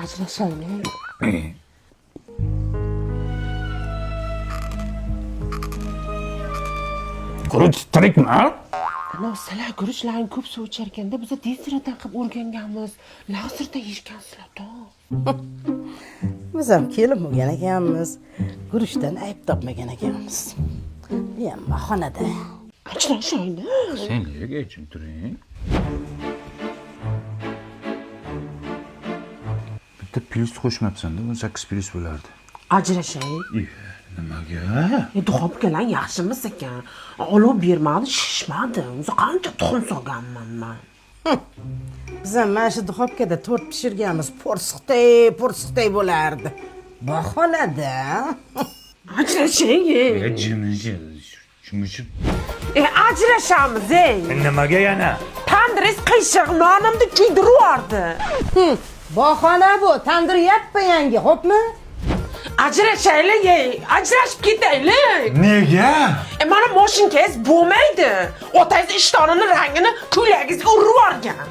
Ajrashaylik. Guruch tirikmi? Ana, sizlar guruchlarni ko'p suv ichar ekanda, biza deziradan qilib o'rganganmiz. Lazerda yeyishgansizlar-da. Biz ham kelin bo'lgan ekanmiz, guruchdan ayb topmagan ekanmiz. Bu ham bahonada. Ajrashaylik. Sen nega jim turing? Bitta plyus qo'shmabsan-da, 18 plyus bo'lardi. Ajrashaylik. Nimaga? Duxobkalar yaxshimiz ekan. Olov bermadi, shishmadi. O'zi qancha tuxum solganman man. Biz ham mana shu duxobkada tort pishirganmiz, po'rsiqday po'rsiqday bo'lardi. Bahonada. Ajrashaylik. Jim jim jim. Ajrashamiz, ey. Nimaga yana? Tandiringiz qiyshiq, nonimni kuydirib yubordi. Bahona bu, tandir yappa yangi, xo'pmi? Ajrashaylik, ey. Ajrashib ketaylik. Nega? Mana moshinkangiz bo'lmaydi. Otangiz ishtonini rangini ko'ylagingizga urib yuborgan.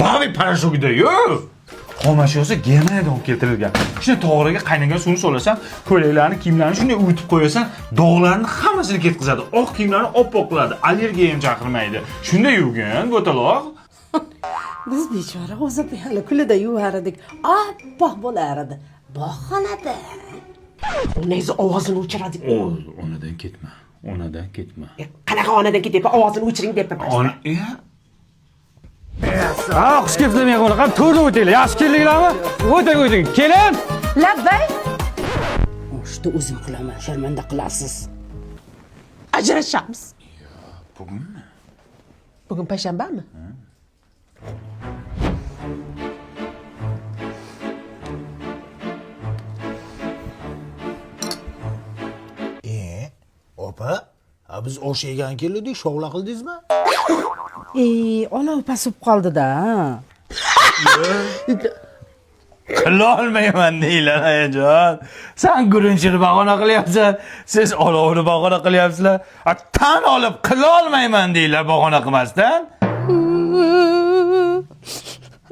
Bavi parashugida-yu. Xomashyosi Germaniyadan olib keltirilgan. Shuni tog'oraga qaynagan suvni solasan, ko'ylaklarni, kiyimlarni shunday uvitib qo'yasan, dog'larni hammasini ketkazadi. Oq kiyimlarni oppoq qiladi, allergiya ham chaqirmaydi. Shunday yuvgin, bo'taloq. Biz bechora o'zi buyani kulida yuvar edik, oppoq bo'lar edi. Bahonada. Onangiz ovozini o'chiradi. Onadan ketma. Onadan ketma. Qanaqa onadan ketyapman, ovozini o'chiring deyapman. Ona, Ha, xush kelibsizlar mehmonlar. Qani to'rda o'tinglar. Yaxshi keldinglarmi? O'ting, o'ting. Kelin. Labbay. Oshni o'zim qilaman, sharmanda qilasiz. Ajrashamiz. Bugunmi? Bugun payshanbami? Opa, a biz osh yegan keldik, shovla qildingizmi? Ey, olov pasib qoldi-da. Qilolmayman deylar, ayajon. San guruchini bahona qilyapsan, siz olovni bahona qilyapsizlar. A, tan olib qilolmayman deylar bahona qilmasdan.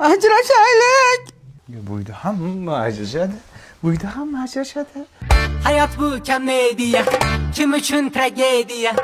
Ajrashaylik. Bu uyda hamma ajrashadi. Bu uyda hamma ajrashadi. Hayot bu komediya, kim uchun tragediya?